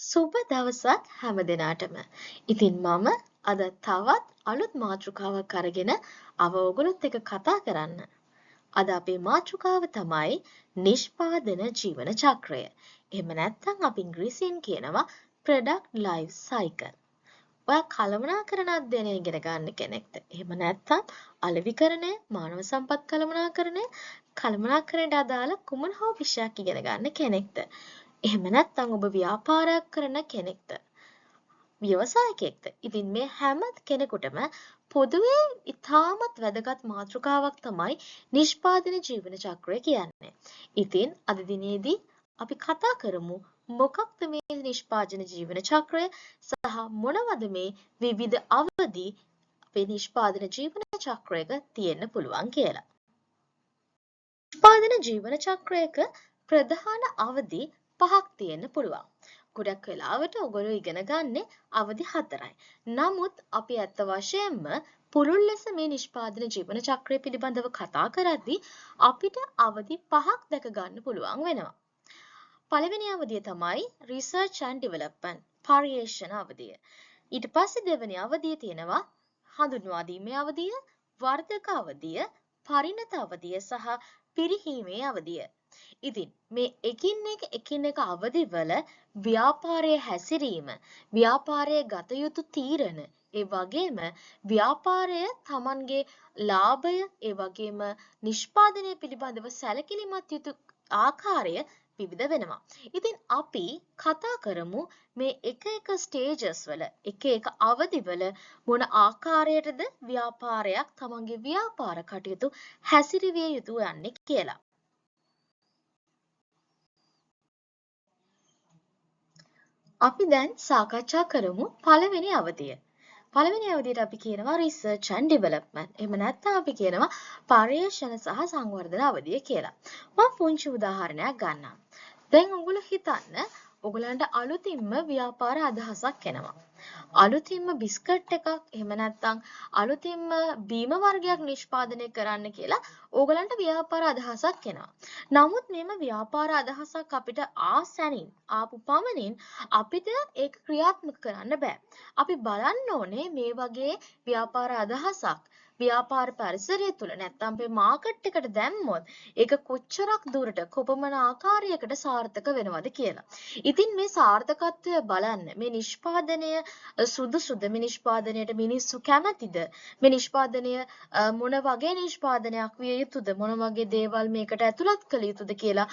සුබ දවසක් හැම දෙනාටම. ඉතින් මම අද තවත් අලුත් මාතෘකාවක් අරගෙන ආව ඔයගොල්ලොත් එක්ක කතා කරන්න. අද අපේ මාතෘකාව තමයි නිෂ්පාදන ජීවන චක්‍රය. එහෙම නැත්නම් අපි ඉංග්‍රීසියෙන් කියනවා product life cycle. ඔයා කළමනාකරණ අධ්‍යයනය ඉගෙන ගන්න කෙනෙක්ද? එහෙම නැත්නම් අලෙවිකරණය, මානව සම්පත් කළමනාකරණය, කළමනාකරණයට අදාළ කුමන හෝ විෂයක් ඉගෙන ගන්න කෙනෙක්ද? එහෙම නැත්නම් ඔබ ව්‍යාපාරයක් කරන කෙනෙක්ද? ව්‍යවසායකයෙක්ද? ඉතින් මේ හැම කෙනෙකුටම පොදුවේ ඉතාමත් වැදගත් මාතෘකාවක් තමයි නිෂ්පාදන ජීවන චක්‍රය කියන්නේ. ඉතින් අද දිනේදී අපි කතා කරමු මොකක්ද මේ නිෂ්පාදන ජීවන චක්‍රය සහ මොනවද මේ විවිධ අවධි අපේ නිෂ්පාදන ජීවන චක්‍රයක තියෙන්න පුළුවන් කියලා. නිෂ්පාදන ජීවන චක්‍රයක ප්‍රධාන අවධි පහක් තියෙන්න පුළුවන්. ගොඩක් වෙලාවට ඔයගොල්ලෝ ඉගෙන ගන්නේ අවධි 4යි. නමුත් අපි ඇත්ත වශයෙන්ම පුළුල් ලෙස මේ නිෂ්පාදන ජීවන චක්‍රය පිළිබඳව කතා කරද්දී අපිට අවධි 5ක් දැක ගන්න පුළුවන් වෙනවා. පළවෙනි අවධිය තමයි රිසර්ච් ඇන්ඩ් ඩෙවලොප්මන්ට්, පර්යේෂණ අවධිය. ඊට පස්සේ දෙවෙනි අවධිය තියෙනවා හඳුන්වා දීමේ අවධිය, වර්ධක අවධිය, පරිණත අවධිය සහ පිරිහීමේ අවධිය. ඉතින් මේ එකින් එක එකින් එක අවධිවල ව්‍යාපාරයේ හැසිරීම, ව්‍යාපාරයේ ගත යුතු තීරණ, ඒ වගේම ව්‍යාපාරය තමන්ගේ ලාභය, ඒ වගේම නිෂ්පාදනය පිළිබඳව සැලකිලිමත් යුතු ආකාරය විවිධ වෙනවා. ඉතින් අපි කතා කරමු මේ එක එක ස්ටේජස් වල, එක එක අවධිවල මොන ආකාරයටද ව්‍යාපාරයක් තමන්ගේ ව්‍යාපාර කටයුතු හැසිරවිය යුතු යන්නේ කියලා. අපි දැන් සාකච්ඡා කරමු පළවෙනි අවධිය. පළවෙනි අවධියට අපි කියනවා රිසර්ච් ඇන්ඩ් ඩෙවලොප්මන්ට්. එහෙම නැත්නම් අපි කියනවා පර්යේෂණ සහ සංවර්ධන අවධිය කියලා. මම පුංචි උදාහරණයක් ගන්නම්. දැන් ඔයගොල්ලෝ හිතන්න ඔයගොල්ලන්ට අලුතින්ම ව්‍යාපාර අදහසක් එනවා. අලුතින්ම බිස්කට් එකක් එහෙම නැත්නම් අලුතින්ම බීම වර්ගයක් නිෂ්පාදනය කරන්න කියලා ඕගොල්ලන්ට ව්‍යාපාර අදහසක් එනවා. නමුත් මෙම ව්‍යාපාර අදහසක් අපිට ආසැනින් ආපු පමණින් අපිට ඒක ක්‍රියාත්මක කරන්න බෑ. අපි බලන්න ඕනේ මේ වගේ ව්‍යාපාර අදහසක් ව්‍යාපාර පරිසරය තුළ නැත්නම් අපේ මාකට් එකට දැම්මොත් ඒක කොච්චරක් දුරට කොපමණ ආකාරයකට සාර්ථක වෙනවද කියලා. ඉතින් මේ සාර්ථකත්වය බලන්න මේ නිෂ්පාදනය සුදුසුද, මේ නිෂ්පාදනයට මිනිස්සු කැමතිද, මේ නිෂ්පාදනය මොන වගේ නිෂ්පාදනයක් විය යුතුද, මොන වගේ දේවල් මේකට ඇතුළත් කළ යුතුද කියලා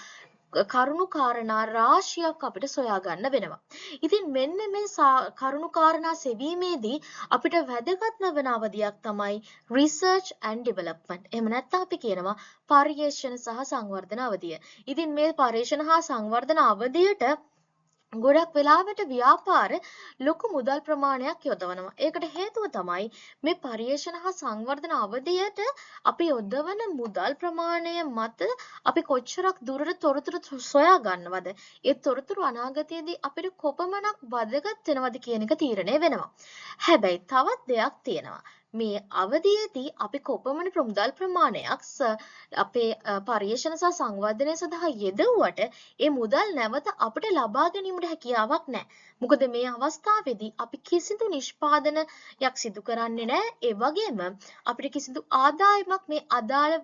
කරුණු කාරණා රාශියක් අපිට සොයා ගන්න වෙනවා. ඉතින් මෙන්න මේ කරුණු කාරණා සෙවීමේදී අපිට වැදගත්ම වන අවධියක් තමයි රිසර්ච් ඇන්ඩ් ඩෙවලොප්මන්ට්. එහෙම නැත්නම් අපි කියනවා පර්යේෂණ සහ සංවර්ධන අවධිය. ඉතින් මේ පර්යේෂණ හා සංවර්ධන අවධියට ගොඩක් වෙලාවට ව්‍යාපාර ලොකු මුදල් ප්‍රමාණයක් යොදවනවා. ඒකට හේතුව තමයි මේ පර්යේෂණ හා සංවර්ධන අවධියට අපි යොදවන මුදල් ප්‍රමාණය මත අපි කොච්චරක් දුරට තොරතුරු සොයා ගන්නවද, ඒ තොරතුරු අනාගතයේදී අපිට කොපමණක් වැදගත් වෙනවද කියන එක තීරණය වෙනවා. හැබැයි තවත් දෙයක් තියෙනවා. මේ අවධියේදී අපි කොපමණ මුදල් ප්‍රමාණයක් අපේ පර්යේෂණ සහ සංවර්ධනය සඳහා යෙදුවට ඒ මුදල් නැවත අපිට ලබා ගැනීමට හැකියාවක් නැහැ. මොකද මේ අවස්ථාවේදී අපි කිසිදු නිෂ්පාදනයක් සිදු කරන්නේ නැහැ. ඒ වගේම අපිට කිසිදු ආදායමක් මේ අදාළ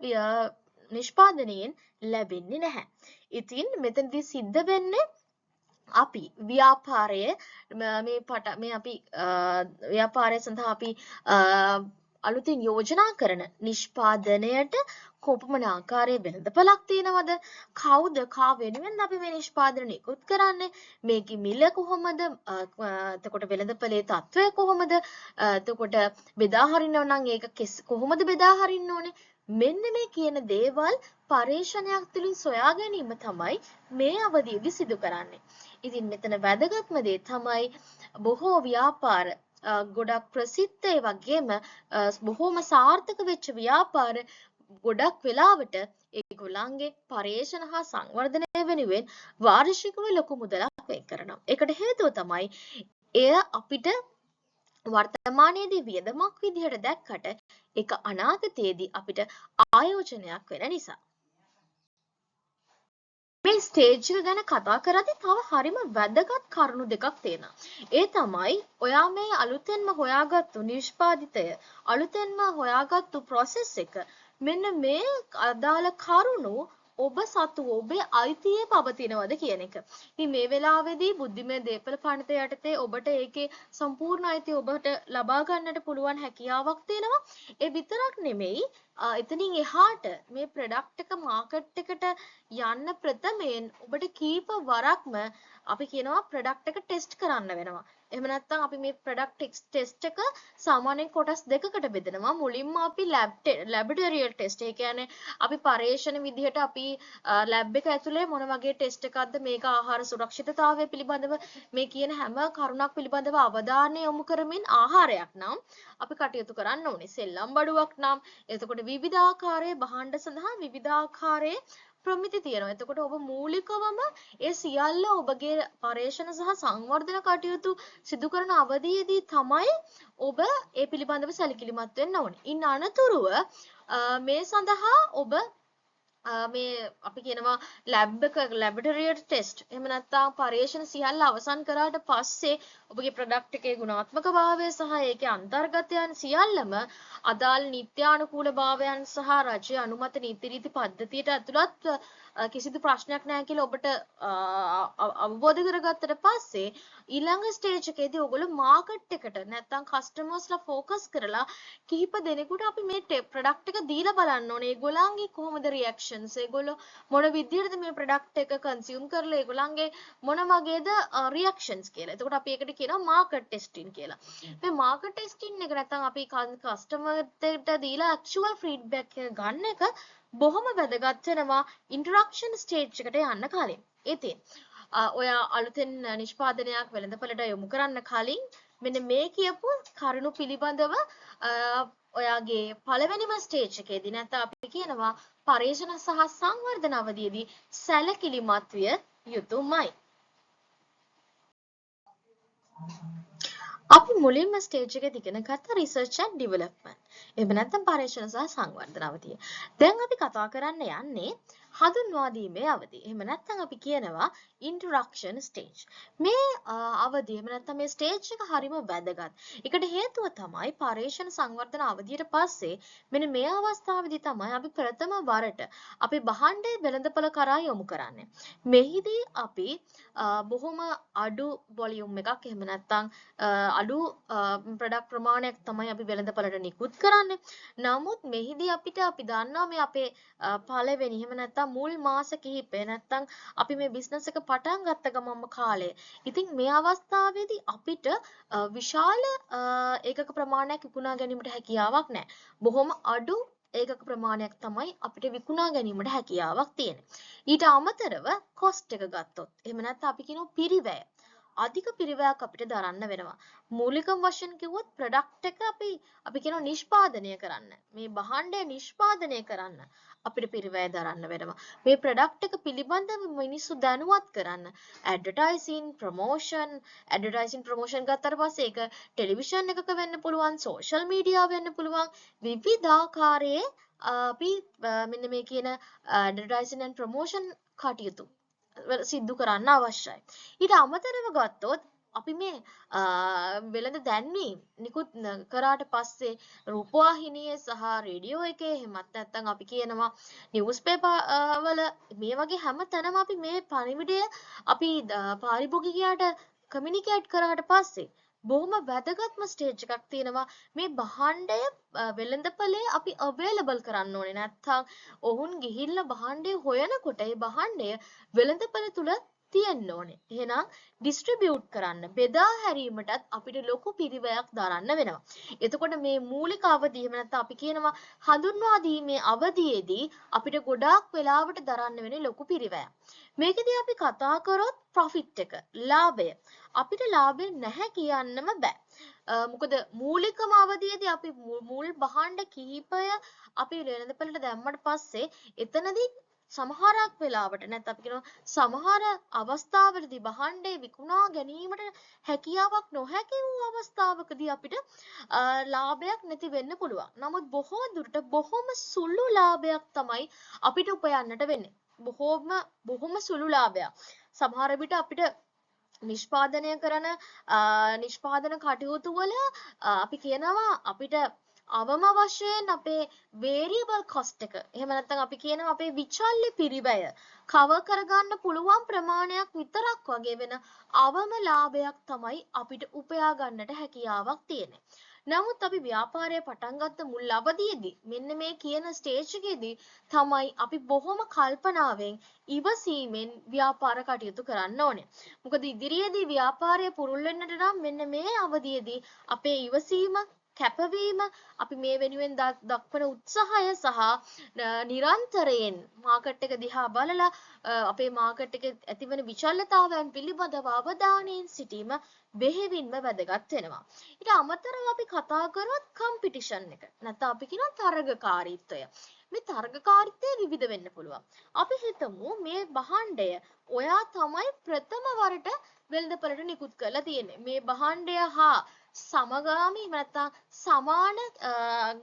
නිෂ්පාදනයෙන් ලැබෙන්නේ නැහැ. ඉතින් මෙතනදී සිද්ධ වෙන්නේ අපි ව්‍යාපාරය මේ පට මේ අපි ව්‍යාපාරය සඳහා අපි අලුතින් යෝජනා කරන නිෂ්පාදනයට කොපමණ ආකාරයේ වෙළඳපළක් තියෙනවද, කවුද කා වෙනුවෙන්ද අපි මේ නිෂ්පාදන නිකුත් කරන්නේ, මේකේ මිල කොහොමද, එතකොට වෙළඳපළේ තත්ත්වය කොහොමද, එතකොට බෙදා හරිනව නම් ඒක කොහොමද බෙදා හරින්න ඕනේ, මෙන්න මේ කියන දේවල් පර්යේෂණයක් තුළින් සොයා ගැනීම තමයි මේ අවධියේදී සිදු කරන්නේ. ඉතින් මෙතන වැදගත්ම දේ තමයි බොහෝ ව්‍යාපාර ගොඩක් ප්‍රසිද්ධ ඒ වගේම බොහෝම සාර්ථක වෙච්ච ව්‍යාපාර ගොඩක් වෙලාවට ඒගොල්ලන්ගේ පර්යේෂණ හා සංවර්ධනය වෙනුවෙන් වාර්ෂිකව ලොකු මුදලක් වෙන් කරනවා. ඒකට හේතුව තමයි එය අපිට වර්තමානයේදී වියදමක් විදිහට දැක්කට ඒක අනාගතයේදී අපිට ආයෝජනයක් වෙන නිසා. මේ මේ ස්ටේජ් එක ගැන කතා කරද්දි තව හරිම වැදගත් කරුණු දෙකක් තියෙනවා. ඒ තමයි ඔයා මේ අලුතෙන්ම හොයාගත්තු නිෂ්පාදිතය, අලුතෙන්ම හොයාගත්තු ප්‍රොසෙස් එක, මෙන්න මේ අදාළ කරුණු ඔබ සතු ඔබේ අයිතියේ පවතිනවද කියන එක. ඉතින් මේ වෙලාවේදී බුද්ධිමය දේපළ පනත යටතේ ඔබට ඒකේ සම්පූර්ණ අයිතිය ඔබට ලබා ගන්නට පුළුවන් හැකියාවක් තියෙනවා. ඒ විතරක් නෙමෙයි, එතනින් එහාට මේ ප්‍රොඩක්ට් එක මාකට් එකට යන්න ප්‍රථමයෙන් ඔබට කීප වරක්ම අපි කියනවා ප්‍රොඩක්ට් එක ටෙස්ට් කරන්න වෙනවා. එහෙම නැත්නම් අපි මේ ප්‍රොඩක්ට් ටෙස්ට් එක සාමාන්‍යයෙන් කොටස් දෙකකට බෙදනවා. මුලින්ම අපි ලැබොරටරියල් ටෙස්ට්. ඒ කියන්නේ අපි පර්යේෂණ විදිහට අපි ලැබ් එක ඇතුලේ මොන වගේ ටෙස්ට් එකක්ද, මේක ආහාර සුරක්ෂිතතාවය පිළිබඳව මේ කියන හැම කරුණක් පිළිබඳව අවධානය යොමු කරමින් ආහාරයක් නම් අපි කටයුතු කරන්න ඕනේ. සෙල්ලම් බඩුවක් නම්, එතකොට විවිධාකාරයේ භාණ්ඩ සඳහා විවිධාකාරයේ ප්‍රමිති තියෙනවා. එතකොට ඔබ මූලිකවම ඒ සියල්ල ඔබගේ පර්යේෂණ සහ සංවර්ධන කටයුතු සිදු කරන අවධියේදී තමයි ඔබ ඒ පිළිබඳව සැලකිලිමත් වෙන්න ඕනේ. ඉන් අනතුරුව මේ සඳහා ඔබ මේ අපි කියනවා ලැබ් එක, ලැබොරටරිය ටෙස්ට්, එහෙම නැත්නම් පර්යේෂණ සියල්ල අවසන් කරාට පස්සේ ඔබගේ ප්‍රොඩක්ට් එකේ ගුණාත්මක භාවය සහ ඒකේ අන්තර්ගතයන් සියල්ලම අදාළ නිත්‍යානුකූල භාවයන් සහ රජයේ අනුමත නීති රීති පද්ධතියට ඇතුළත් කිසිදු ප්‍රශ්නයක් නැහැ කියලා ඔබට අවබෝධ කරගත්තට පස්සේ ඊළඟ ස්ටේජ් එකේදී ඔයගොල්ලෝ මාකට් එකට නැත්නම් කස්ටමර්ස්ලා ෆෝකස් කරලා කිහිප දෙනෙකුට අපි මේ ප්‍රොඩක්ට් එක දීලා බලන්න ඕනේ. ඒගොල්ලන්ගේ කොහොමද රියැක්ෂන්ස්, ඒගොල්ලෝ මොන විදිහටද මේ ප්‍රොඩක්ට් එක කන්සියුම් කරලා ඒගොල්ලන්ගේ මොන වගේද රියැක්ෂන්ස් කියලා. එතකොට අපි ඒකට කියනවා මාකට් ටෙස්ටිං කියලා. මේ මාකට් ටෙස්ටිං එක නැත්නම් අපි කස්ටමර්ට දීලා ඇක්චුਅල් ෆීඩ්බැක් එක ගන්න එක බොහොම වැදගත් වෙනවා ඉන්ටරැක්ෂන් ස්ටේජ් එකට යන්න කලින්. ඉතින් ඔයා අලුතෙන් නිෂ්පාදනයක් වෙළඳපළට යොමු කරන්න කලින් මෙන්න මේ කියපු කරුණු පිළිබඳව ඔයාගේ පළවෙනිම ස්ටේජ් එකේදී නැත්නම් අපි කියනවා පර්යේෂණ සහ සංවර්ධන අවධියේදී සැලකිලිමත් විය යුතුමයි. අපි මුලින්ම ස්ටේජ් එකේදී ඉගෙන ගත්ත රිසර්ච් ඇන්ඩ් ඩෙවලොප්මන්ට්. එහෙම නැත්නම් පර්යේෂණ සහ සංවර්ධන අවධිය. දැන් අපි කතා කරන්න යන්නේ හඳුන්වා දීමේ අවධිය. එහෙම නැත්නම් අපි කියනවා ඉන්ට්‍රොඩක්ෂන් ස්ටේජ්. මේ අවධිය එහෙම නැත්නම් මේ ස්ටේජ් එක හරිම වැදගත්. ඒකට හේතුව තමයි පර්යේෂණ සංවර්ධන අවධියට පස්සේ මෙන්න මේ අවස්ථාවේදී තමයි අපි ප්‍රථම වරට අපි භාණ්ඩය වෙළඳපොළ කරා යොමු කරන්නේ. මෙහිදී අපි බොහොම අඩු වොලියුම් එකක් එහෙම නැත්නම් අඩු ප්‍රොඩක්ට් ප්‍රමාණයක් තමයි අපි වෙළඳපොළට නිකුත් කරන්නේ. නමුත් මෙහිදී අපිට අපි දන්නවා මේ අපේ පළවෙනි එහෙම නැත්නම් මුල් මාස කිහිපය නැත්නම් අපි මේ බිස්නස් එක පටන් ගත්ත ගමන්ම කාලය. ඉතින් මේ අවස්ථාවේදී අපිට විශාල ඒකක ප්‍රමාණයක් විකුණා ගැනීමට හැකියාවක් නැහැ. බොහොම අඩු ඒකක ප්‍රමාණයක් තමයි අපිට විකුණා ගැනීමට හැකියාවක් තියෙන්නේ. ඊට අමතරව කොස්ට් එක ගත්තොත් එහෙම නැත්නම් අපි කියනවා පිරිවැය. අධික පිරිවැයක් අපිට දරන්න වෙනවා. මූලිකම වශයෙන් කිව්වොත් ප්‍රොඩක්ට් එක අපි කියනවා නිෂ්පාදනය කරන්න. මේ භාණ්ඩය නිෂ්පාදනය කරන්න අපිට පිරිවැය දරන්න වෙනවා. මේ ප්‍රොඩක්ට් එක පිළිබඳව මිනිස්සු දැනුවත් කරන්න. ඇඩ්වර්ටයිසින්, ප්‍රොමෝෂන්, ඇඩ්වර්ටයිසින් ප්‍රොමෝෂන් ගත්තට පස්සේ ඒක ටෙලිවිෂන් එකක වෙන්න පුළුවන්, සෝෂල් මීඩියා වෙන්න පුළුවන්, විවිධාකාරයේ අපි මෙන්න මේ කියන ඇඩ්වර්ටයිසින් ඇන්ඩ් ප්‍රොමෝෂන් කටයුතු සිද්ධ කරන්න අවශ්‍යයි. ඊට අමතරව ගත්තොත් අපි මේ වෙළඳ දැන්වීම් නිකුත් කරාට පස්සේ රූපවාහිනියේ සහ රේඩියෝ එකේ එහෙමත් නැත්නම් අපි කියනවා නිවුස් පේපර් වල මේ වගේ හැම තැනම අපි මේ පණිවිඩය අපි පාරිභෝගිකයාට කමියුනිකේට් කරාට පස්සේ බොහොම වැදගත්ම ස්ටේජ් එකක් තියෙනවා මේ භාණ්ඩය වෙළඳපොලේ අපි අවේලබල් කරන්න ඕනේ. නැත්නම් ඔවුන් ගිහිල්ලා භාණ්ඩය හොයනකොට ඒ භාණ්ඩය වෙළඳපොළ තුල තියෙන්න ඕනේ. එහෙනම් ඩිස්ට්‍රිබියුට් කරන්න, බෙදා හැරීමටත් අපිට ලොකු පිරිවැයක් දරන්න වෙනවා. එතකොට මේ මූලික අවධිය එහෙම නැත්නම් අපි කියනවා හඳුන්වා දීමේ අවධියේදී අපිට ගොඩාක් වෙලාවට දරන්න වෙන්නේ ලොකු පිරිවැයක්. මේකෙදී අපි කතා කරොත් ප්‍රොෆිට් එක, ලාභය. අපිට ලාභය නැහැ කියන්නම බෑ. මොකද මූලිකම අවධියේදී අපි මුල් භාණ්ඩ කිහිපය අපි වෙළඳපොළට දැම්මට පස්සේ එතනදී සමහරක් වෙලාවට නැත්නම් අපි කියනවා සමහර අවස්ථාවලදී භාණ්ඩය විකුණා ගැනීමට හැකියාවක් නොහැකි වූ අවස්ථාවකදී අපිට ලාභයක් නැති වෙන්න පුළුවන්. නමුත් බොහෝ දුරට බොහොම සුළු ලාභයක් තමයි අපිට උපයන්නට වෙන්නේ. බොහෝම බොහොම සුළු ලාභයක්. සමහර විට අපිට නිෂ්පාදනය කරන නිෂ්පාදන කටයුතු වල අපි කියනවා අපිට අවම වශයෙන් අපේ වේරියබල් කොස්ට් එක, එහෙම නැත්නම් අපි කියනවා අපේ විචල්‍ය පිරිවැය කවර් කරගන්න පුළුවන් ප්‍රමාණයක් විතරක් වගේ වෙන අවම ලාභයක් තමයි අපිට උපයා ගන්නට හැකියාවක් තියෙන්නේ. නමුත් අපි ව්‍යාපාරය පටන් ගත්ත මුල් අවධියේදී, මෙන්න මේ කියන ස්ටේජ් එකේදී තමයි අපි බොහොම කල්පනාවෙන්, ඉවසීමෙන් ව්‍යාපාර කටයුතු කරන්න ඕනේ. මොකද ඉදිරියේදී ව්‍යාපාරය පුළුල් වෙන්නට නම් මෙන්න මේ අවධියේදී අපේ ඉවසීම, කැපවීම, අපි මේ වෙනුවෙන් දක්වන උත්සාහය සහ නිරන්තරයෙන් මාකට් එක දිහා බලලා අපේ මාකට් එකේ ඇතිවන විචල්‍යතාවයන් පිළිබඳව අවධානයෙන් සිටීම බෙහෙවින්ම වැදගත් වෙනවා. ඊට අමතරව අපි කතා කරොත් කම්පිටිෂන් එක. නැත්නම් අපි කියනවා තරගකාරීත්වය. මේ තරගකාරීත්වය විවිධ වෙන්න පුළුවන්. අපි හිතමු මේ භාණ්ඩය ඔයා තමයි ප්‍රථම වරට වෙළඳපළට නිකුත් කරලා තියෙන්නේ. මේ භාණ්ඩය හා සමගාමී නැත්නම් සමාන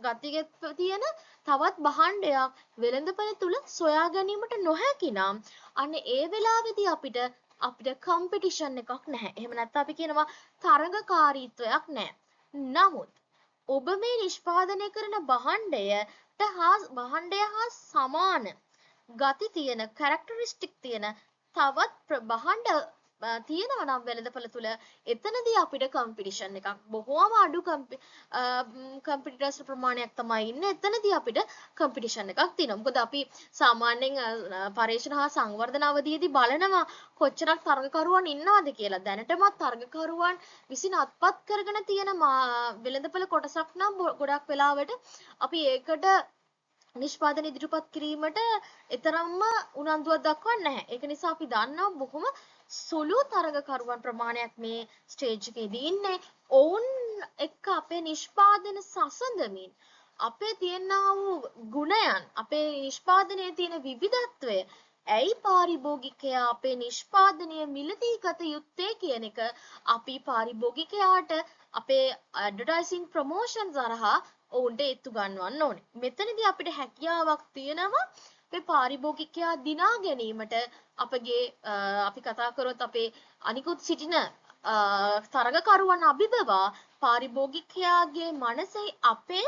ගතිය තියෙන තවත් භාණ්ඩයක් වෙළඳපළ තුල සොයා ගැනීමට නොහැකි නම්, අන්න ඒ වෙලාවේදී අපිට අපිට කම්පිටිෂන් එකක් නැහැ. එහෙම නැත්නම් අපි කියනවා තරඟකාරීත්වයක් නැහැ. නමුත් ඔබ මේ නිෂ්පාදනය කරන භාණ්ඩය හා සමාන ගති තියෙන, කැරක්ටරිස්ටික් තියෙන තවත් භාණ්ඩ තියෙනවා නම් වෙළඳපළ තුල, එතනදී අපිට කම්පිටිෂන් එකක්, බොහෝම අඩු කම්පිටිටර්ස් ප්‍රමාණයක් තමයි ඉන්නේ. එතනදී අපිට කම්පිටිෂන් එකක් තියෙනවා. මොකද අපි සාමාන්‍යයෙන් පර්යේෂණ හා සංවර්ධන අවධියේදී බලනවා කොච්චරක් තරගකරුවන් ඉන්නවද කියලා. දැනටමත් තරගකරුවන් විසින් අත්පත් කරගෙන තියෙන වෙළඳපළ කොටසක් නම් ගොඩක් වෙලාවට අපි ඒකට නිෂ්පාදන ඉදිරිපත් කිරීමට එතරම්ම උනන්දුවක් දක්වන්නේ නැහැ. ඒක නිසා අපි දන්නවා බොහොම සුළු තරගකරුවන් ප්‍රමාණයක් මේ ස්ටේජ් එකේදී ඉන්නේ. ඔවුන් එක්ක අපේ නිෂ්පාදන සසඳමින් අපේ තියෙනා වූ ගුණයන්, අපේ නිෂ්පාදනයේ තියෙන විවිධත්වය, ඇයි පාරිභෝගිකයා අපේ නිෂ්පාදනය මිලදී ගත යුත්තේ කියන එක අපි පාරිභෝගිකයාට අපේ ඇඩ්වර්ටයිසිං ප්‍රොමෝෂන්ස් හරහා ඔවුන්ට ඒත්තු ගන්වන්න ඕනේ. මෙතනදී අපිට හැකියාවක් තියෙනවා මේ පාරිභෝගිකයා දිනා ගැනීමට. අපගේ අපි කතා කරොත් අපේ අනිකුත් සිටින තරගකරුවන් අභිබවා පාරිභෝගිකයාගේ මනසෙහි අපේ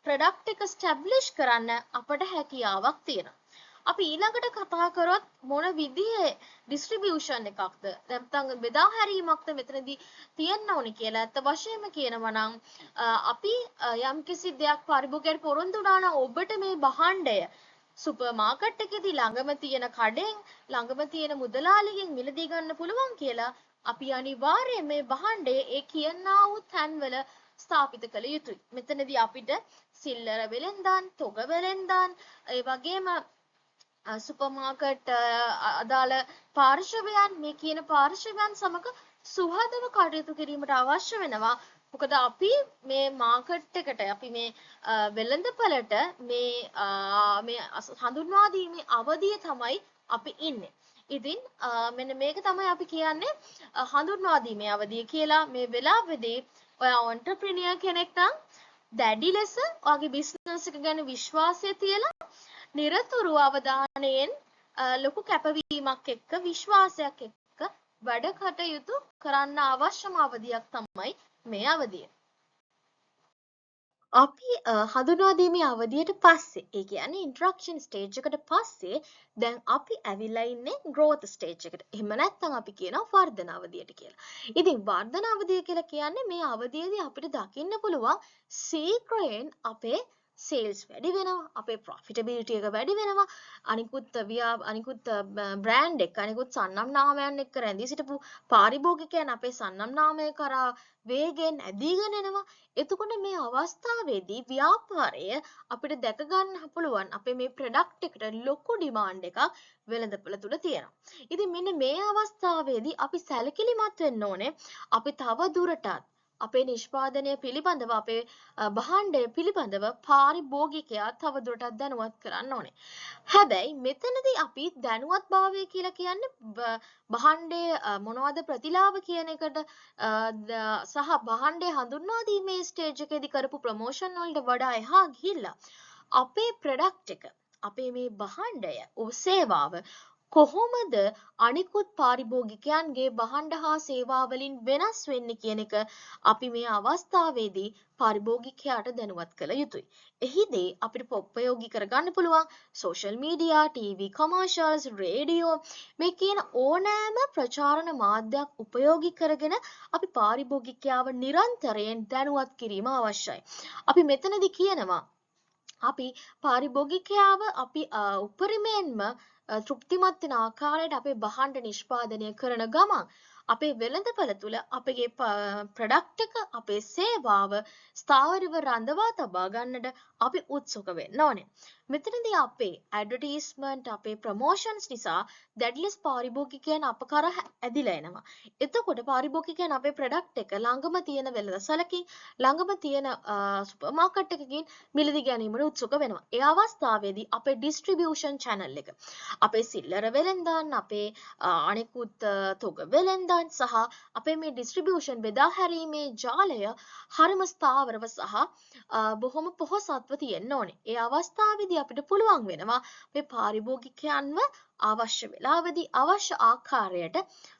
ප්‍රොඩක්ට් එක එස්ටැබ්ලිෂ් කරන්න අපට හැකියාවක් තියෙනවා. අපි ඊළඟට කතා කරොත් මොන විදිහේ ඩිස්ට්‍රිබියුෂන් එකක්ද, නැත්නම් බෙදා හැරීමක්ද මෙතනදී තියෙන්න ඕනේ කියලා, ඇත්ත වශයෙන්ම කියනවා නම් අපි යම්කිසි දෙයක් පාරිභෝගිකයාට පොරොන්දු වුණා නම්, ඔබට මේ භාණ්ඩය සුපර් මාකට් එකේදී ළඟම තියෙන කඩෙන්, ළඟම තියෙන මුදලාලිගෙන් මිලදී ගන්න පුළුවන් කියලා, අපි අනිවාර්යයෙන් මේ භාණ්ඩය ඒ කියනා වූ තැන්වල ස්ථාපිත කළ යුතුයි. මෙතනදී අපිට සිල්ලර වෙළෙන්දාන්, තොග වෙළෙන්දාන්, ඒ වගේම සුපර් මාකට් අදාළ පාර්ශවයන්, මේ කියන පාර්ශවයන් සමග සුහදව කටයුතු කිරීමට අවශ්‍ය වෙනවා. මොකද අපි මේ මාකට් එකට, අපි මේ වෙළඳපළට මේ මේ හඳුන්වා දීමේ අවධිය තමයි අපි ඉන්නේ. ඉතින් මෙන්න මේක තමයි අපි කියන්නේ හඳුන්වා දීමේ අවධිය කියලා. මේ වෙලාවේදී ඔයා ඔන්ටර්ප්‍රිනියර් කෙනෙක් නම් දැඩි ලෙස ඔයාගේ බිස්නස් එක ගැන විශ්වාසය තියලා, නිරතුරුව අවධානයෙන්, ලොකු කැපවීමක් එක්ක, විශ්වාසයක් එක්ක වැඩ කටයුතු කරන්න අවශ්‍යම අවධියක් තමයි මේ අවධිය. අපි හඳුන්වා දීමේ අවධියට පස්සේ, ඒ කියන්නේ ඉන්ට්‍රොඩක්ෂන් ස්ටේජ් එකට පස්සේ, දැන් අපි ඇවිල්ලා ඉන්නේ ග්‍රෝත් ස්ටේජ් එකට. එහෙම නැත්නම් අපි කියනවා වර්ධන අවධියට කියලා. ඉතින් වර්ධන අවධිය කියලා කියන්නේ මේ අවධියේදී අපිට දකින්න පුළුවන් ශීඝ්‍රයෙන් අපේ සේල්ස් වැඩි වෙනවා, අපේ ප්‍රොෆිටබිලිටි එක වැඩි වෙනවා, අනිකුත් බ්‍රෑන්ඩ් එක්ක, අනිකුත් සන්නම් නාමයන් එක්ක රැඳී සිටපු පාරිභෝගිකයන් අපේ සන්නම් නාමය කරා වේගයෙන් ඇදීගෙන එනවා. එතකොට මේ අවස්ථාවේදී ව්‍යාපාරය අපිට දැක ගන්න පුළුවන් අපේ මේ ප්‍රොඩක්ට් එකට ලොකු ඩිමාන්ඩ් එකක් වෙළඳපොළ තුල තියෙනවා. ඉතින් මෙන්න මේ අවස්ථාවේදී අපි සැලකිලිමත් වෙන්න ඕනේ. අපි තව දුරටත් අපේ නිෂ්පාදනය පිළිබඳව, අපේ භාණ්ඩය පිළිබඳව පාරිභෝගිකයා තවදුරටත් දැනුවත් කරන්න ඕනේ. හැබැයි මෙතනදී අපි දැනුවත්භාවය කියලා කියන්නේ භාණ්ඩය මොනවද ප්‍රතිලාභ කියන එකට සහ භාණ්ඩය හඳුන්වා දීමේ ස්ටේජ් එකේදී කරපු ප්‍රොමෝෂන් වලට වඩා එහා ගිහිල්ලා අපේ ප්‍රොඩක්ට් එක අපේ මේ භාණ්ඩය සේවාව කොහොමද අනිකුත් පාරිභෝගිකයන්ගේ භාණ්ඩ හා සේවා වලින් වෙනස් වෙන්නේ කියන එක අපි මේ අවස්ථාවේදී පාරිභෝගිකයාට දැනුවත් කළ යුතුයි. එහිදී අපිට උපයෝගී කරගන්න පුළුවන් social media, TV commercials, radio මේ කියන ඕනෑම ප්‍රචාරණ මාධ්‍යයක් උපයෝගී කරගෙන අපි පාරිභෝගිකයාව නිරන්තරයෙන් දැනුවත් කිරීම අවශ්‍යයි. අපි මෙතනදී කියනවා අපි පාරිභෝගිකයාව අපි උපරිමයෙන්ම තෘප්තිමත් වෙන ආකාරයට අපේ භාණ්ඩ නිෂ්පාදනය කරන ගමන් අපේ වෙළඳපළ තුළ අපගේ ප්‍රොඩක්ට් එක, අපේ සේවාව ස්ථාවරව රඳවා තබා ගන්නට අපි උත්සුක වෙන්න ඕනේ. මෙතනදී අපේ ඇඩ්වර්ටයිස්මන්ට්, අපේ ප්‍රොමෝෂන්ස් නිසා දැඩි ලෙස පාරිභෝගිකයන් අප කරා ඇදිලා එනවා. එතකොට පාරිභෝගිකයන් අපේ ප්‍රොඩක්ට් එක ළඟම තියෙන වෙළඳසලකින්, ළඟම තියෙන සුපර් මාකට් එකකින් මිලදී ගැනීමට උත්සුක වෙනවා. ඒ අවස්ථාවේදී අපේ ඩිස්ට්‍රිබියුෂන් චැනල් එක, අපේ සිල්ලර වෙළෙන්දන්, අපේ අනෙකුත් තොග වෙළෙන්දන් සහ අපේ මේ ඩිස්ට්‍රිබියුෂන් බෙදා හැරීමේ ජාලය හරිම ස්ථාවරව සහ බොහොම පොහොසත්ව තියෙන්න ඕනේ. ඒ අවස්ථාවේදී අපිට පුළුවන් වෙනවා මේ පාරිභෝගිකයන්ව අවශ්‍ය වෙලාවෙදී අවශ්‍ය ආකාරයට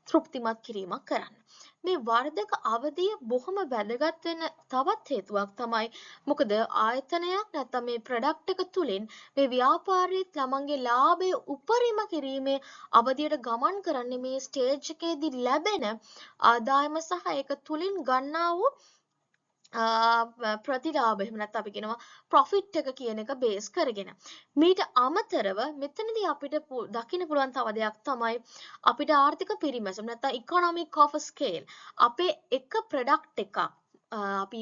තෘප්තිමත් කිරීමක් කරන්න. මේ වර්ධක අවධිය බොහොම වැදගත් වෙන තවත් හේතුවක් තමයි මොකද ආයතනයක් නැත්නම් මේ ප්‍රොඩක්ට් එක තුලින් මේ ව්‍යාපාරයේ ළමන්ගේ ලාභය උපරිම කිරීමේ අවධියට ගමන් කරන්නේ මේ ස්ටේජ් එකේදී ලැබෙන ආදායම සහ ඒක තුලින් ගන්නා වූ ප්‍රතිලාභ, එහෙම නැත්නම් අපි කියනවා ප්‍රොෆිට් එක කියන එක බේස් කරගෙන. මීට අමතරව මෙතනදී අපිට දකින්න පුළුවන් තව දෙයක් තමයි අපිට ආර්ථික පිරිමැසුම් නැත්නම් ඉකොනොමික් ඔෆ් ස්කේල්. අපේ එක ප්‍රොඩක්ට් එකක් අපි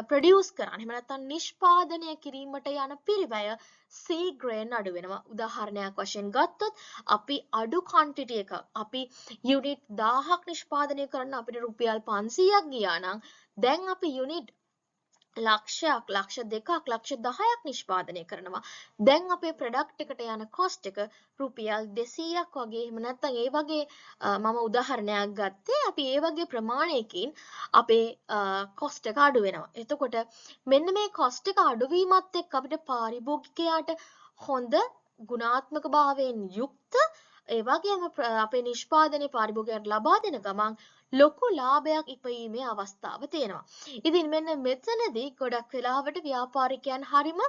ප්‍රොඩියුස් කරන්න, එහෙම නැත්නම් නිෂ්පාදනය කිරීමට යන පිරිවැය සීඝ්‍රයෙන් අඩු වෙනවා. උදාහරණයක් වශයෙන් ගත්තොත් අපි අඩු ක්වොන්ටිටි එකක්, අපි යුනිට් 1000ක් නිෂ්පාදනය කරන්න අපිට රුපියල් 500ක් ගියා නම් දැන් අපි යුනිට් ලක්ෂයක්, ලක්ෂ 2ක්, ලක්ෂ 10ක් නිෂ්පාදනය කරනවා. දැන් අපේ ප්‍රොඩක්ට් එකට යන කොස්ට් එක රුපියල් 200ක් වගේ, එහෙම නැත්නම් ඒ වගේ මම උදාහරණයක් ගත්තේ අපි ඒ වගේ ප්‍රමාණයකින් අපේ කොස්ට් එක අඩු වෙනවා. එතකොට මෙන්න මේ කොස්ට් එක අඩුවීමත් එක්ක අපිට පාරිභෝගිකයාට හොඳ ගුණාත්මක භාවයෙන් යුක්ත ඒ වගේම අපේ නිෂ්පාදනය පාරිභෝගිකයාට ලබා දෙන ගමන් ලොකු ලාභයක් ඉපයීමේ අවස්ථාව තියෙනවා. ඉතින් මෙන්න මෙතනදී ගොඩක් වෙලාවට ව්‍යාපාරිකයන් හරිම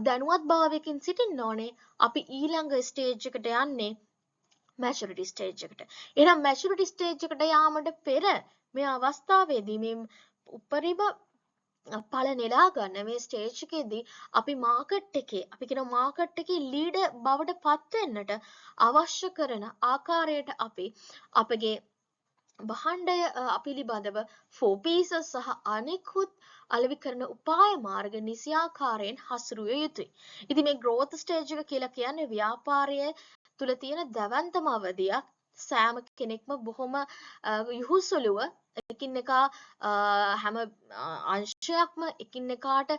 දැනුවත් භාවයකින් සිටින්න ඕනේ. අපි ඊළඟ ස්ටේජ් එකට යන්නේ මැචුරිටි ස්ටේජ් එකට. එහෙනම් මැචුරිටි ස්ටේජ් එකට යාමට පෙර මේ අවස්ථාවේදී මේ උපරිම ඵල නෙලා ගන්න මේ ස්ටේජ් එකේදී අපි මාකට් එකේ, අපි කියන මාකට් එකේ ලීඩර් බවට පත් වෙන්නට අවශ්‍ය කරන ආකාරයට අපි අපගේ භාණ්ඩය පිළිබඳව 4 P's සහ අනෙකුත් අලෙවි කරන උපාය මාර්ග නිසියාකාරයෙන් හසුරුවිය යුතුයි. ඉතින් මේ ග්‍රෝත් ස්ටේජ් එක කියලා කියන්නේ ව්‍යාපාරය තුල තියෙන දැවැන්තම අවධියක්. සෑම කෙනෙක්ම බොහොම යහුසුලුව එකිනෙකා හැම අංශයක්ම එකිනෙකාට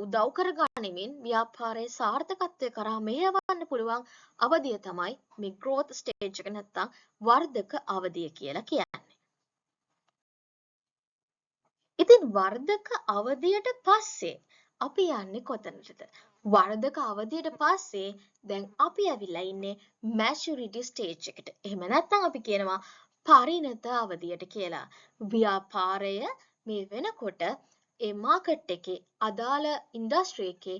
උදව් කරගනිමින් ව්‍යාපාරයේ සාර්ථකත්වය කරා මෙහෙයවන්න පුළුවන් අවධිය තමයි මේ ග්‍රෝත් ස්ටේජ් එක නැත්තම් වර්ධක අවධිය කියලා කියන්නේ. ඉතින් වර්ධක අවධියට පස්සේ අපි යන්නේ කොතනටද? වර්ධක අවධියට පස්සේ දැන් අපි ඇවිල්ලා ඉන්නේ මැචුරිටි ස්ටේජ් එකට. එහෙම නැත්නම් අපි කියනවා පරිණත අවධියට කියලා. ව්‍යාපාරය මේ වෙනකොට ඒ මාකට් එකේ අදාළ ඉන්ඩස්ට්‍රි එකේ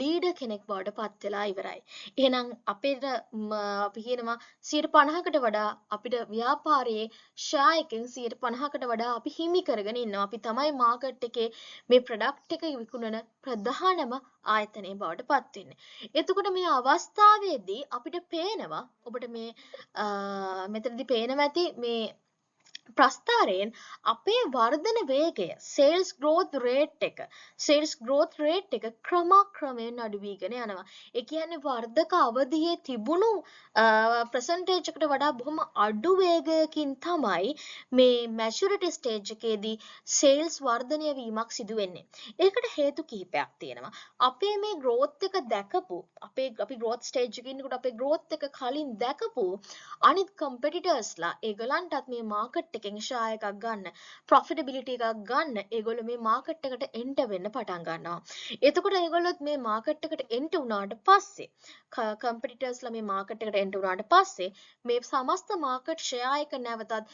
ලීඩර් කෙනෙක් බවට පත් වෙලා ඉවරයි. එහෙනම් අපිට අපි කියනවා 50%කට වඩා අපිට ව්‍යාපාරයේ ෂෙයා එකෙන් 50%කට වඩා අපි හිමි කරගෙන ඉන්නවා. අපි තමයි මාකට් එකේ මේ ප්‍රොඩක්ට් එක විකුණන ප්‍රධානම ආයතනය බවට පත් වෙන්නේ. එතකොට මේ අවස්ථාවේදී අපිට පේනවා, ඔබට මේ මෙතනදී පේනවා ඇති මේ ප්‍රස්ථාරයෙන් අපේ වර්ධන වේගය, සේල්ස් ග්‍රෝත් රේට් එක, සේල්ස් ග්‍රෝත් රේට් එක ක්‍රමක්‍රමයෙන් අඩු වීගෙන යනවා. ඒ කියන්නේ වර්ධක අවධියේ තිබුණු පර්සන්ටේජ් එකට වඩා බොහොම අඩු වේගයකින් තමයි මේ මැචුරිටි ස්ටේජ් එකේදී සේල්ස් වර්ධනය වීමක් සිදු වෙන්නේ. ඒකට හේතු කිහිපයක් තියෙනවා. අපේ මේ ග්‍රෝත් එක දැකපු, අපේ අපි ග්‍රෝත් ස්ටේජ් එකේ ඉන්නකොට අපේ ග්‍රෝත් එක කලින් දැකපු අනිත් කම්පිටිටර්ස්ලා ඒගොල්ලන්ටත් මේ මාකට් මාකට් එකෙන් ෂෙයා එකක් ගන්න, ප්‍රොෆිටබිලිටි එකක් ගන්න ඒගොල්ලෝ මේ මාකට් එකට එන්ටර් වෙන්න පටන් ගන්නවා. එතකොට ඒගොල්ලොත් මේ මාකට් එකට එන්ටර් වුණාට පස්සේ, කම්පිටිටර්ස්ලා මේ මාකට් එකට එන්ටර් වුණාට පස්සේ මේ සමස්ත මාකට් ෂෙයා එක නැවතත්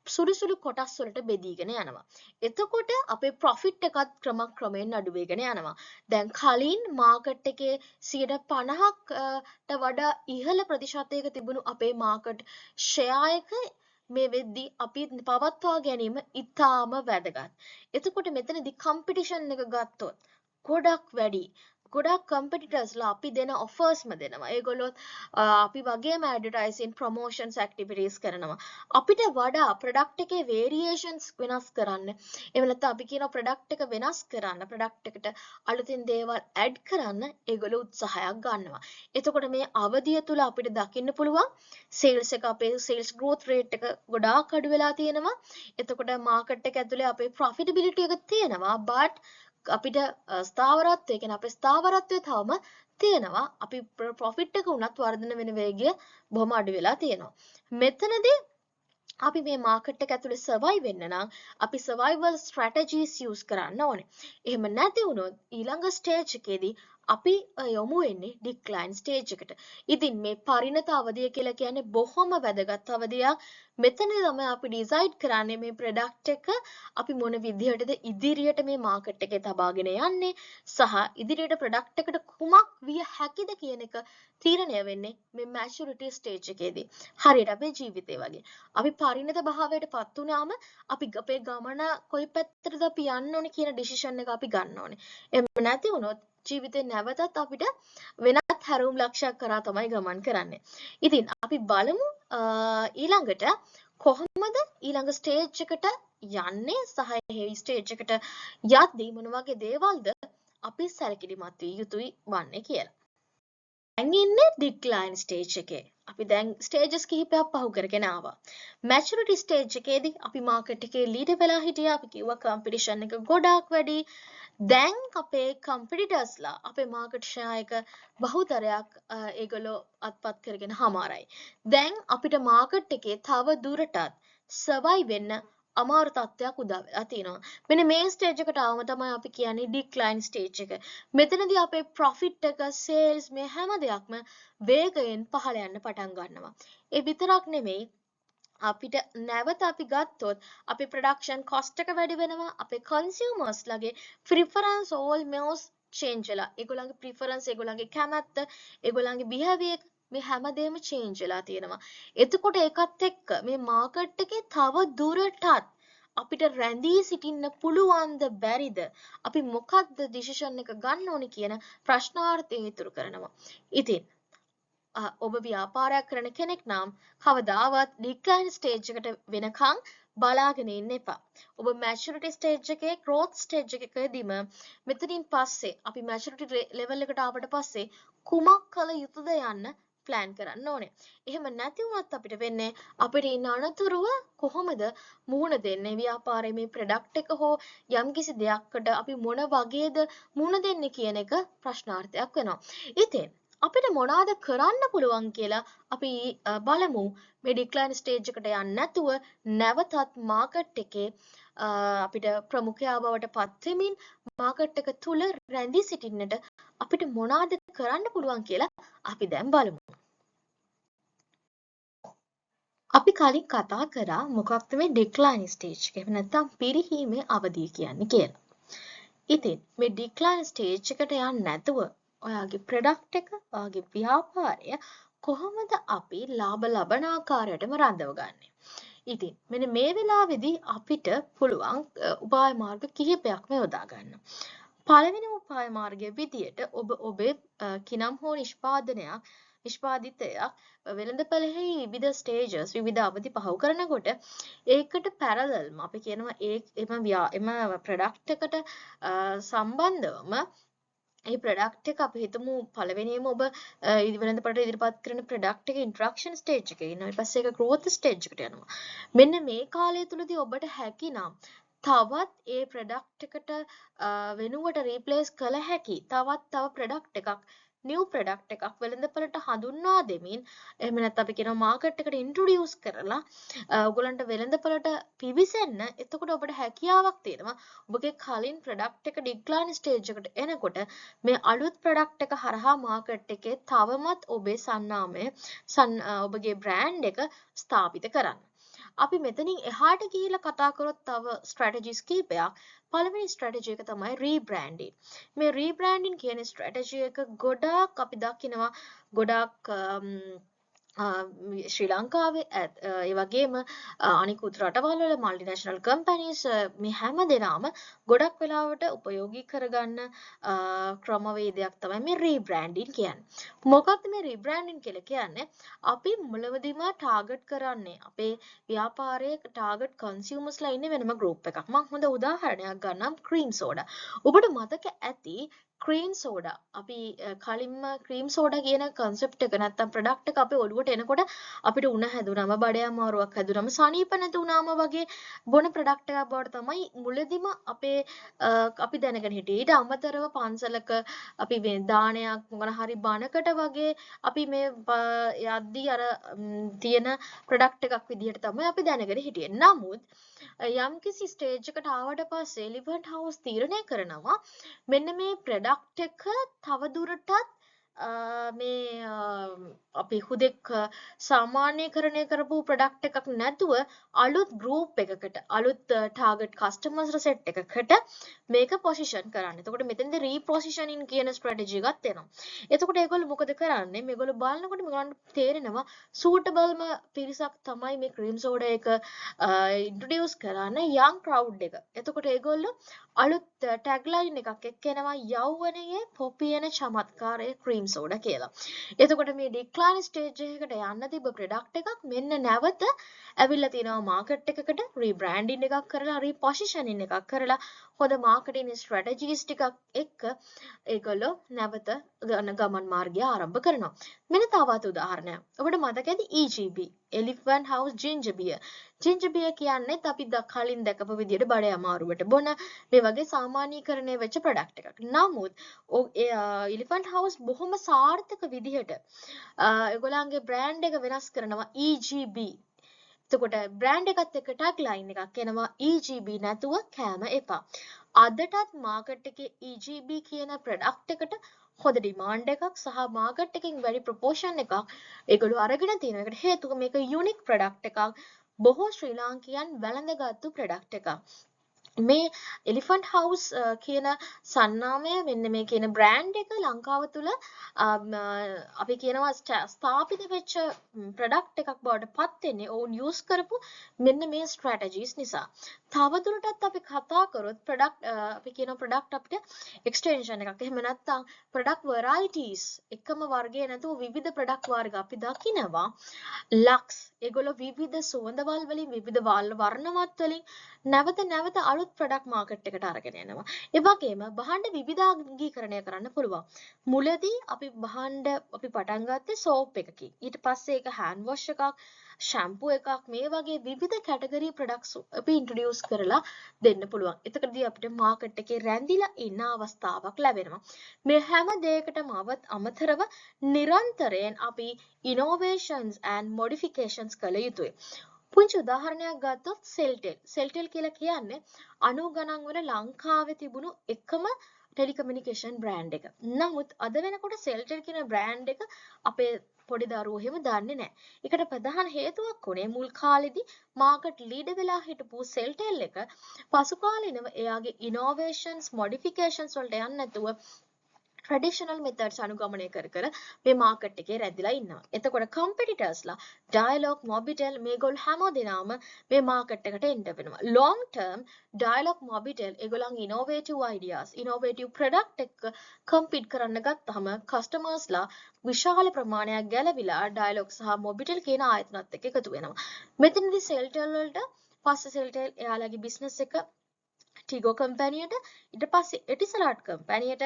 සුළු සුළු කොටස් වලට බෙදීගෙන යනවා. එතකොට අපේ ප්‍රොෆිට් එකත් ක්‍රමක්‍රමයෙන් අඩු වෙගෙන යනවා. දැන් කලින් මාකට් එකේ 50%කට වඩා ඉහළ ප්‍රතිශතයක තිබුණු අපේ මාකට් ෂෙයා එක මේ වෙද්දි අපි පවත්වා ගැනීම ඉතාම වැදගත්. එතකොට මෙතනදි කම්පිටිෂන් එක ගත්තොත් ගොඩක් වැඩි. ගොඩක් කම්පිටිටර්ස්ලා අපි දෙන ඔෆර්ස්ම දෙනවා. ඒගොල්ලොත් අපි වගේම ඇඩ්වර්ටයිසින්, ප්‍රොමෝෂන්ස් ඇක්ටිවිටීස් කරනවා. අපිට වඩා ප්‍රොඩක්ට් එකේ වේරියේෂන්ස් වෙනස් කරන්න. එහෙම නැත්නම් අපි කියනවා ප්‍රොඩක්ට් එක වෙනස් කරන්න, ප්‍රොඩක්ට් එකට අලුතින් දේවල් ඇඩ් කරන්න ඒගොල්ලෝ උත්සාහයක් ගන්නවා. එතකොට මේ අවධිය තුල අපිට දකින්න පුළුවන් සේල්ස් එක, අපේ සේල්ස් ග්‍රෝත් රේට් එක ගොඩාක් අඩු වෙලා තියෙනවා. එතකොට මාකට් එක ඇතුලේ අපේ ප්‍රොෆිටබිලිටි එක තියෙනවා. බට් අපිට ස්ථාවරත්වය, ඒ කියන්නේ අපේ ස්ථාවරත්වය තවම තියෙනවා. අපි ප්‍රොෆිට් එක උනත් වර්ධන වෙන වේගය බොහොම අඩු වෙලා තියෙනවා. මෙතනදී අපි මේ මාකට් එක ඇතුලේ සර්වයිව් වෙන්න නම් අපි සර්වයිවල් ස්ට්‍රැටජිස් යූස් කරන්න ඕනේ. එහෙම නැති වුණොත් ඊළඟ ස්ටේජ් එකේදී අපි යොමු වෙන්නේ ඩික්ලයින් ස්ටේජ් එකට. ඉතින් මේ පරිණත අවධිය කියලා කියන්නේ බොහොම වැදගත් අවධියක්. මෙතනදී තමයි අපි ඩිසයිඩ් කරන්නේ මේ ප්‍රොඩක්ට් එක අපි මොන විදිහටද ඉදිරියට මේ මාකට් එකේ තබාගෙන යන්නේ සහ ඉදිරියට ප්‍රොඩක්ට් එකට කුමක් විය හැකිද කියන එක තීරණය වෙන්නේ මේ මැචුරිටි ස්ටේජ් එකේදී. හරියට අපේ ජීවිතේ වගේ. අපි පරිණත භාවයට පත් වුණාම අපි අපේ ගමන කොයි පැත්තටද අපි යන්න ඕනේ කියන ඩිසිෂන් එක අපි ගන්න ඕනේ. එහෙම නැති වුණොත් ජීවිතේ නැවතත් අපිට වෙනත් හැරවුම් ලක්ෂයක් කරා තමයි ගමන් කරන්නේ. ඉතින් අපි බලමු ඊළඟට කොහොමද ඊළඟ ස්ටේජ් එකට යන්නේ සහ ඒ ස්ටේජ් එකට යද්දී මොන වගේ දේවල්ද අපි සැලකිලිමත් විය යුතුයි වන්නේ කියලා. දැන් ඉන්නේ ඩික්ලයින් ස්ටේජ් එකේ. අපි දැන් ස්ටේජස් කිහිපයක් පහු කරගෙන ආවා. මැචුරිටි ස්ටේජ් එකේදී අපි මාකට් එකේ ලීඩර් වෙලා හිටියා. අපි කිව්වා කම්පිටිෂන් එක ගොඩාක් වැඩි. දැන් අපේ කම්පිටිටර්ස්ලා අපේ මාකට් ෂෙයා එක බහුතරයක් ඒගොල්ලෝ අත්පත් කරගෙන හමාරයි. දැන් අපිට මාකට් එකේ තව දුරටත් සර්වයිව් වෙන්න අමාරු තත්ත්වයක් උදා වෙලා තියෙනවා. මෙන්න මේ ස්ටේජ් එකට ආවම තමයි අපි කියන්නේ ඩික්ලයින් ස්ටේජ් එක. මෙතනදී අපේ ප්‍රොෆිට් එක, සේල්ස් මේ හැම දෙයක්ම වේගයෙන් පහළ යන්න පටන් ගන්නවා. ඒ විතරක් නෙමෙයි, අපිට නැවත අපි ගත්තොත් අපේ ප්‍රොඩක්ෂන් කොස්ට් එක වැඩි වෙනවා. අපේ කන්සියුමර්ස් ලගේ ප්‍රිෆරන්ස් ඕල්මෝස්ට් චේන්ජ් වෙලා. ඒගොල්ලන්ගේ ප්‍රිෆරන්ස්, ඒගොල්ලන්ගේ කැමැත්ත, ඒගොල්ලන්ගේ බිහේවියර් මේ හැමදේම චේන්ජ් වෙලා තියෙනවා. එතකොට ඒකත් එක්ක මේ මාකට් එකේ තව දුරටත් අපිට රැඳී සිටින්න පුළුවන්ද බැරිද, අපි මොකක්ද ඩිසිෂන් එක ගන්න ඕනි කියන ප්‍රශ්නාර්ථය ඉතුරු කරනවා. ඉතින් ඔබ ව්‍යාපාරයක් කරන කෙනෙක් නම් කවදාවත් ඩික්ලයින් ස්ටේජ් එකට වෙනකන් බලාගෙන ඉන්න එපා. ඔබ මැචුරිටි ස්ටේජ් එකේ, ග්‍රෝත් ස්ටේජ් එකකදීම මෙතනින් පස්සේ අපි මැචුරිටි ලෙවල් එකට ආවට පස්සේ කුමක් කළ යුතුද යන්න ප්ලෑන් කරන්න ඕනේ. එහෙම නැති වුණත් අපිට වෙන්නේ අපිට ඉන්න අනතුරුව කොහොමද මුහුණ දෙන්නේ, ව්‍යාපාරයේ මේ ප්‍රොඩක්ට් එක හෝ යම්කිසි දෙයක්කට අපි මොන වගේද මුහුණ දෙන්නේ කියන එක ප්‍රශ්නාර්ථයක් වෙනවා. ඉතින් අපිට මොනවාද කරන්න පුළුවන් කියලා අපි බලමු. මේ ඩික්ලයින් ස්ටේජ් එකට යන්නේ නැතුව නැවතත් මාකට් එකේ අපිට ප්‍රමුඛයා බවට පත්වෙමින් මාකට් එක තුල රැඳී සිටින්නට අපිට මොනවාද කරන්න පුළුවන් කියලා අපි දැන් බලමු. අපි කලින් කතා කරා මොකක්ද මේ ඩික්ලයින් ස්ටේජ් එක, එහෙම නැත්නම් පිරිහීමේ අවධිය කියන්නේ කියලා. ඉතින් මේ ඩික්ලයින් ස්ටේජ් එකට යන්නේ නැතුව ඔයාගේ ප්‍රොඩක්ට් එක, ඔයාගේ ව්‍යාපාරය කොහොමද අපි ලාභ ලබන ආකාරයටම රඳවගන්නේ? ඉතින් මෙන්න මේ වෙලාවේදී අපිට පුළුවන් උපාය මාර්ග කිහිපයක්ම යොදා ගන්න. පළවෙනි උපාය මාර්ගය විදියට ඔබ ඔබේ කිනම් හෝ නිෂ්පාදනයක්, නිෂ්පාදිතයක් වෙළඳපළෙහි විවිධ ස්ටේජස්, විවිධ අවධි පහු කරනකොට ඒකට පැරලල්ම අපි කියනවා ඒ එම ප්‍රොඩක්ට් එකට සම්බන්ධවම ඒ ප්‍රොඩක්ට් එක අපි හිතමු පළවෙනියම ඔබ වෙළඳපළට ඉදිරිපත් කරන ප්‍රොඩක්ට් එක ඉන්ට්‍රොඩක්ෂන් ස්ටේජ් එකේ ඉන්නවා. ඊට පස්සේ ඒක ග්‍රෝත් ස්ටේජ් එකට යනවා. මෙන්න මේ කාලය තුලදී ඔබට හැකිනම් තවත් ඒ ප්‍රොඩක්ට් එකට වෙනුවට රීප්ලේස් කළ හැකි තවත් තව ප්‍රොඩක්ට් එකක් නිව් ප්‍රොඩක්ට් එකක් වෙළඳපළට හඳුන්වා දෙමින්, එහෙම නැත්නම් අපි කියනවා මාකට් එකට ඉන්ට්‍රොඩියුස් කරලා ඔයගොල්ලන්ට වෙළඳපළට පිවිසෙන්න. එතකොට ඔබට හැකියාවක් තියෙනවා ඔබගේ කලින් ප්‍රොඩක්ට් එක ඩික්ලයින් ස්ටේජ් එකට එනකොට මේ අලුත් ප්‍රොඩක්ට් එක හරහා මාකට් එකේ තවමත් ඔබේ සන්නාමය, ඔබගේ බ්‍රෑන්ඩ් එක ස්ථාපිත කරන්න. අපි මෙතනින් එහාට ගිහිල්ලා කතා කරොත් තව ස්ට්‍රැටජිස් කීපයක්. පළවෙනි ස්ට්‍රැටජි එක තමයි රීබ්‍රෑන්ඩින්. මේ රීබ්‍රෑන්ඩින් කියන ස්ට්‍රැටජි එක ගොඩාක් අපි දකිනවා ගොඩාක් ශ්‍රී ලංකාවේ, ඒ වගේම අනිකුත් රටවල් වල මල්ටිනේෂනල් කම්පැනිස් මේ හැම දෙනාම ගොඩක් වෙලාවට උපයෝගී කරගන්න ක්‍රමවේදයක් තමයි මේ රීබ්‍රෑන්ඩින් කියන්නේ. මොකක්ද මේ රීබ්‍රෑන්ඩින් කියලා කියන්නේ? අපි මුලවදීම ටාගට් කරන්නේ අපේ ව්‍යාපාරයේ ටාගට් කන්සියුමර්ස්ලා ඉන්නේ වෙනම ගෲප් එකක්. මම හොඳ උදාහරණයක් ගන්නම්, ක්‍රීම් සෝඩා. ඔබට මතක ඇති ක්‍රීම් සෝඩා, අපි කලින්ම ක්‍රීම් සෝඩා කියන කන්සෙප්ට් එක නැත්තම් ප්‍රොඩක්ට් එක අපේ ඔළුවට එනකොට අපිට උණ හැදුනම, බඩේ අමාරුවක් හැදුනම, සනීප නැති වුනාම වගේ බොන ප්‍රොඩක්ට් එකක් බවට තමයි මුලදිම අපි දැනගෙන හිටියේ. ඊට අමතරව පන්සලක අපි මේ දානයක් මොන හරි බණකට වගේ අපි මේ යද්දී අර තියෙන ප්‍රොඩක්ට් එකක් විදිහට තමයි අපි දැනගෙන හිටියේ. නමුත් යම්කිසි ස්ටේජ් එකට ආවට පස්සේ එලිෆන්ට් හවුස් තීරණය කරනවා මෙන්න මේ ප්‍රොඩක්ට් එක තවදුරටත් මේ අපි හුදෙක් සාමාන්‍යකරණය කරපු ප්‍රොඩක්ට් එකක් නැතුව අලුත් ගෲප් එකකට, අලුත් ටාගට් කස්ටමර්ස්ලා සෙට් එකකට මේක පොසිෂන් කරන්න. එතකොට මෙතනදී රීපොසිෂනින් කියන ස්ට්‍රැටජි එකක් එනවා. එතකොට ඒගොල්ලෝ මොකද කරන්නේ? මේගොල්ලෝ බලනකොට මේගොල්ලන්ට තේරෙනවා සූටබල්ම පිරිසක් තමයි මේ ක්‍රීම් සෝඩා එක ඉන්ට්‍රොඩියුස් කරන්න, යං ක්‍රවුඩ් එක. එතකොට ඒගොල්ලෝ අලුත් ටැග්ලයින් එකක් එක්ක එනවා, යෞවනයේ පොපියන චමත්කාරය ක්‍රීම් සෝඩා කියලා. එතකොට මේ ඩික්ලයින් ස්ටේජ් එකකට යන්න තිබ්බ ප්‍රොඩක්ට් එකක් මෙන්න නැවත ඇවිල්ලා තිනවා මාකට් එකකට රීබ්‍රෑන්ඩින් එකක් කරලා, රීපොසිෂනින් එකක් කරලා, හොඳ මාකටිං ස්ට්‍රැටජිස් ටිකක් එක්ක ඒගොල්ලෝ නැවත ගමන් මාර්ගය ආරම්භ කරනවා. මෙන්න තවත් උදාහරණයක්. ඔබට මතක ඇති EGB, Elephant House Ginger Beer. Ginger beer කියන්නේත් අපි කලින් දැකපු විදියට බඩේ අමාරුවට බොන මේ වගේ සාමාන්‍යීකරණය වෙච්ච ප්‍රොඩක්ට් එකක්. නමුත් Elephant House බොහොම සාර්ථක විදිහට ඒගොල්ලන්ගේ බ්‍රෑන්ඩ් එක වෙනස් කරනවා EGB. එතකොට බ්‍රෑන්ඩ් එකත් එක්ක ටැග් ලයින් එකක් එනවා, EGB නැතුව කෑම එපා. අදටත් මාකට් එකේ EGB කියන ප්‍රොඩක්ට් එකට හොඳ ඩිමාන්ඩ් එකක් සහ මාකට් එකෙන් වැඩි ප්‍රොපෝෂන් එකක් ඒගොල්ලෝ අරගෙන තියෙනවා. ඒකට හේතුව මේක යුනික් ප්‍රොඩක්ට් එකක්. බොහෝ ශ්‍රී ලාංකිකයන් වැළඳගත්තු ප්‍රොඩක්ට් එකක්. මේ එලිෆන්ට් හවුස් කියන සන්නාමය, මෙන්න මේ කියන බ්‍රෑන්ඩ් එක ලංකාව තුළ අපි කියනවා ස්ථාපිත වෙච්ච ප්‍රොඩක්ට් එකක් බවට පත් වෙන්නේ ඔවුන් යූස් කරපු මෙන්න මේ ස්ට්‍රැටජිස් නිසා. තවදුරටත් අපි කතා කරොත් ප්‍රොඩක්ට්, අපි කියන ප්‍රොඩක්ට් අපිට එක්ස්ටෙන්ෂන් එකක්, එහෙම නැත්නම් ප්‍රොඩක්ට් වෙරයිටිස්, එකම වර්ගය නැතුව විවිධ ප්‍රොඩක්ට් වර්ග අපි දකිනවා. ලක්ස් ඒගොල්ලෝ විවිධ සුවඳවල් වලින්, විවිධ වර්ණවත් වලින් නැවත නැවත අලුත් ප්‍රොඩක්ට් මාකට් එකට අරගෙන යනවා. ඒ වගේම භාණ්ඩ විවිධාංගීකරණය කරන්න පුළුවන්. මුලදී අපි භාණ්ඩ අපි පටන් ගත්තේ සෝප් එකකින්. ඊට පස්සේ ඒක හෑන්ඩ් වොෂ් එකක්, ෂැම්පූ එකක්, මේ වගේ විවිධ කැටගරි ප්‍රොඩක්ට්ස් අපි ඉන්ට්‍රොඩියුස් කරලා දෙන්න පුළුවන්. එතකදී අපිට මාකට් එකේ රැඳිලා ඉන්න අවස්ථාවක් ලැබෙනවා. මේ හැම දෙයකටම අමතරව නිරන්තරයෙන් අපි ඉනෝවේෂන්ස් ඇන්ඩ් මොඩිෆිකේෂන්ස් කළ යුතුයි. පුංචි උදාහරණයක් ගත්තොත් සෙල්ටෙල්. සෙල්ටෙල් කියලා කියන්නේ 90 ගණන් වල ලංකාවේ තිබුණු එකම ටෙලිකමියුනිකේෂන් බ්‍රෑන්ඩ් එක. නමුත් අද වෙනකොට සෙල්ටෙල් කියන බ්‍රෑන්ඩ් එක අපේ පොඩි දරුවෝ එහෙම දන්නේ නැහැ. ඒකට ප්‍රධාන හේතුවක් වුණේ මුල් කාලෙදි මාකට් ලීඩර් වෙලා හිටපු සෙල්ටෙල් එක පසු කාලිනව එයාගේ ඉනෝවේෂන්ස් මොඩිෆිකේෂන්ස් වලට යන්නේ නැතුව ට්‍රැඩිෂනල් මෙතඩ්ස් අනුගමනය කර කර මේ මාකට් එකේ රැඳිලා ඉන්නවා. එතකොට කම්පිටිටර්ස්ලා ඩයලොග්, මොබිටෙල් මේගොල්ලෝ හැම දෙනාම මේ මාකට් එකට එන්න වෙනවා. ලොං ටර්ම් ඩයලොග්, මොබිටෙල් ඒගොල්ලන් ඉනෝවේටිව් අයිඩියාස්, ඉනෝවේටිව් ප්‍රොඩක්ට් එක්ක කම්පීට් කරන්න ගත්තාම කස්ටමර්ස්ලා විශාල ප්‍රමාණයක් ගැලවිලා ඩයලොග් සහ මොබිටෙල් කියන ආයතනත් එක්ක එකතු වෙනවා. මෙතනදී සෙල්ටෙල් වලට පස්සේ සෙල්ටෙල් එයාලගේ බිස්නස් එක ටිගෝ කම්පැනියට, ඊට පස්සේ එටිසලාට් කම්පැනියට,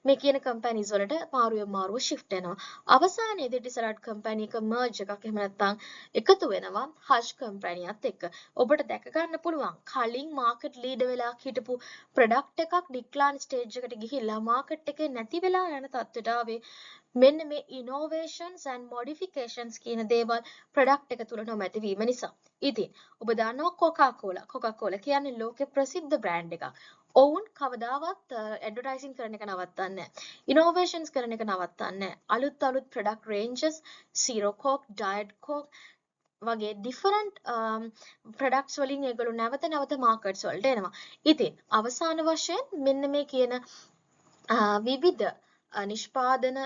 මේ කියන කම්පැනිස් වලට මාරුවෙන් මාරුව ෂිෆ්ට් වෙනවා. අවසානයේදී එටිසලාට් කම්පැනි එක මර්ජ් එකක් එහෙම නැත්නම් එකතු වෙනවා හජ් කම්පැනියත් එක්ක. ඔබට දැක ගන්න පුළුවන් කලින් මාකට් ලීඩර් වෙලා හිටපු ප්‍රොඩක්ට් එකක් ඩික්ලයින් ස්ටේජ් එකට ගිහිල්ලා මාකට් එකේ නැති වෙලා යන තත්ත්වයට ආවේ මෙන්න මේ ඉනෝවේෂන්ස් ඇන්ඩ් මොඩිෆිකේෂන්ස් කියන දේවල් ප්‍රොඩක්ට් එක තුල නොමැති වීම නිසා. ඉතින් ඔබ දන්නවා කොකා කෝලා. කොකා කෝලා කියන්නේ ලෝකේ ප්‍රසිද්ධ බ්‍රෑන්ඩ් එකක්. ඔවුන් කවදාවත් ඇඩ්වර්ටයිසින් කරන එක නවත්තන්නේ නැහැ. ඉනෝවේෂන්ස් කරන එක නවත්තන්නේ නැහැ. අලුත් අලුත් product ranges, zero coke, diet coke වගේ ඩිෆරන්ට් ප්‍රොඩක්ට්ස් වලින් ඒගොල්ලෝ නැවත නැවත මාකට්ස් වලට එනවා. ඉතින් අවසාන වශයෙන් මෙන්න මේ කියන විවිධ නිෂ්පාදන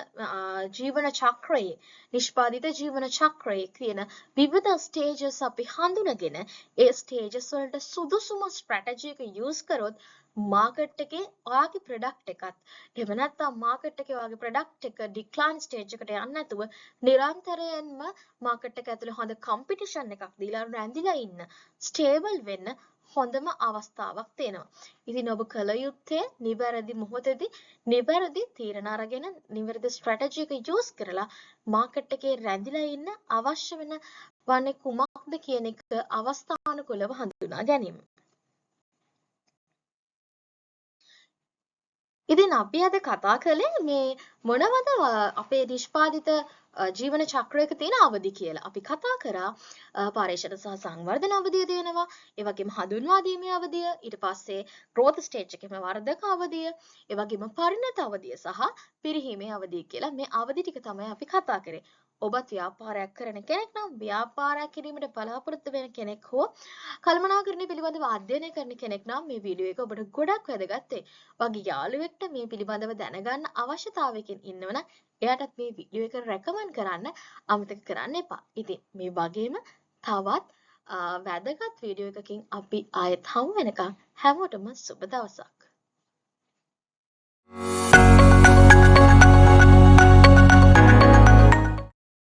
ජීවන චක්‍රයේ, නිෂ්පාදිත ජීවන චක්‍රයේ කියන විවිධ ස්ටේජස් අපි හඳුනගෙන ඒ ස්ටේජස් වලට සුදුසුම ස්ට්‍රැටජි එක යූස් කරොත් මාකට් එකේ ඔයාගේ ප්‍රොඩක්ට් එකත්, එහෙම නැත්නම් මාකට් එකේ ඔයාගේ ප්‍රොඩක්ට් එක ඩික්ලයින් ස්ටේජ් එකට යන්නේ නැතුව නිරන්තරයෙන්ම මාකට් එක ඇතුලේ හොඳ කම්පිටිෂන් එකක් දීලා රැඳිලා ඉන්න, ස්ටේබල් වෙන්න හොඳම අවස්ථාවක් තියෙනවා. ඉතින් ඔබ කළ යුත්තේ නිවැරදි මොහොතේදී නිවැරදි තීරණ අරගෙන නිවැරදි ස්ට්‍රැටජි එක යූස් කරලා මාකට් එකේ රැඳිලා ඉන්න අවශ්‍ය වෙන වන්නේ කුමක්ද කියන එක අවස්ථානුකූලව හඳුනා ගැනීම. ඉතින් අපි අද කතා කළේ මේ මොනවද අපේ නිෂ්පාදිත ජීවන චක්‍රයක තියෙන අවධි කියලා. අපි කතා කරා පර්යේෂණ සහ සංවර්ධන අවධිය තියෙනවා, ඒ වගේම හඳුන්වා දීමේ අවධිය, ඊට පස්සේ ග්‍රෝත් ස්ටේජ් එකේම වර්ධක අවධිය, ඒ වගේම පරිණත අවධිය සහ පිරිහීමේ අවධිය කියලා මේ අවධි ටික තමයි අපි කතා කරේ. ඔබත් ව්‍යාපාරයක් කරන කෙනෙක් නම්, ව්‍යාපාරයක් කිරීමට බලාපොරොත්තු වෙන කෙනෙක් හෝ කළමනාකරණය පිළිබඳව අධ්‍යයනය කරන කෙනෙක් නම් මේ වීඩියෝ එක ඔබට ගොඩක් වැදගත් වෙයි. ඔයාගේ යාළුවෙක්ට මේ පිළිබඳව දැනගන්න අවශ්‍යතාවයකින් ඉන්නවනම් එයාටත් මේ වීඩියෝ එක රෙකමන්ඩ් කරන්න අමතක කරන්න එපා. ඉතින් මේ වගේම තවත් වැදගත් වීඩියෝ එකකින් අපි ආයෙත් හමු වෙනකන් හැමෝටම සුබ දවසක්.